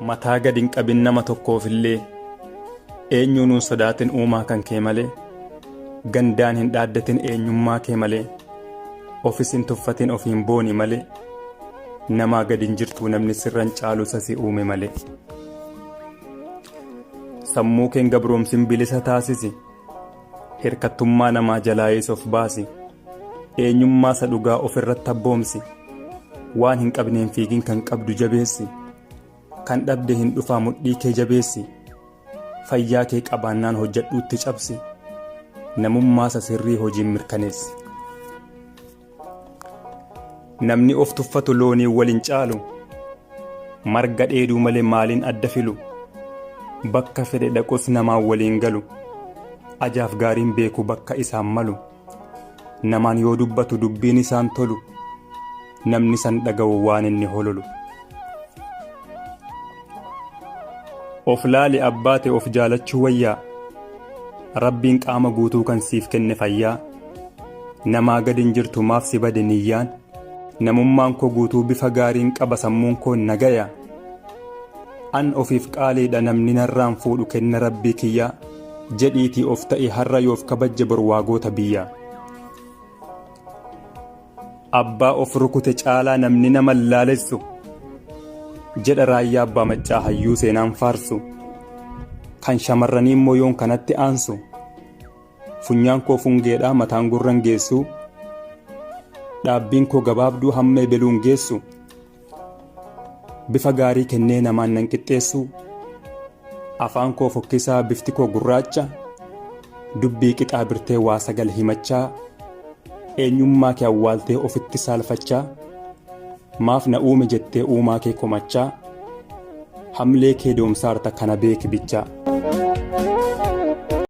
Mataa gad hin qabin nama tokkoofillee, eenyuunuu hin sodaatin uumaa kan kee malee, gandaan hin dhaaddatin eenyummaa kee malee, ofis hin tuffatin ofiin booni malee, namaa gad hin jirtuu namni sirra hin caalu isa si uume malee. Sammuu kee hin gabroomsin bilisa taasisi, hirkattummaa namaa jalaayis of baasi, eenyummaa isa dhugaa ofirratti abboomsi, waan hin qabneen fiigin kan qabdu jabeessi. Kan dhabde hin dhufaa mudhii kee jabeessi. Fayyaa kee qabaannaan hojjedhuutti cabsi. Namummaa isa sirrii hojiin mirkaneessi. Namni of tuffatu looniin wal hin caalu. Marga dheeduu malee maaliin adda filu? Bakka fedhe dhaqus namaan waliin galu. Ajaaf gaariin beeku bakka isaan malu. Namaan yoo dubbatu dubbiin isaan tolu. Namni san dhaga'u waan inni hololu. Of laali abbaate of jaalachuu wayyaa. Rabbiin qaama guutuu kan siif kenne fayyaa. Namaa gad hin jirtu maaf si bade niyyaan. Namummaan koo guutuu bifa gaariin qaba sammuun koo nagaya. An ofiif qaaliidha namni narraan fuudhu kenna rabbii kiyyaa. Jedhiitii of ta'i har'a yoof kabajje bor waa goota biyyaa. Abbaa of rukute caalaa namni nama laalessu. Jedha raayyaa abbaa maccaa hayyuu seenaan faarsu. Kan shamarranii immoo yoon kanatti aansu. Funyaan koo fungeedha mataan gurran geessu. Dhaabbiin koo gabaabduu hamma ebeluun geessu. Bifa gaarii kennee namaan nan qixxeessu. Afaan koo fokkisaa bifti koo gurraacha. Dubbii qixaa birtee waa sagal himachaa. Eenyummaa kee awwaaltee ofitti saalfachaa. Maaf na uume jettee uumaa kee komachaa. Hamlee kee doomsaarta kana beeki bichaa.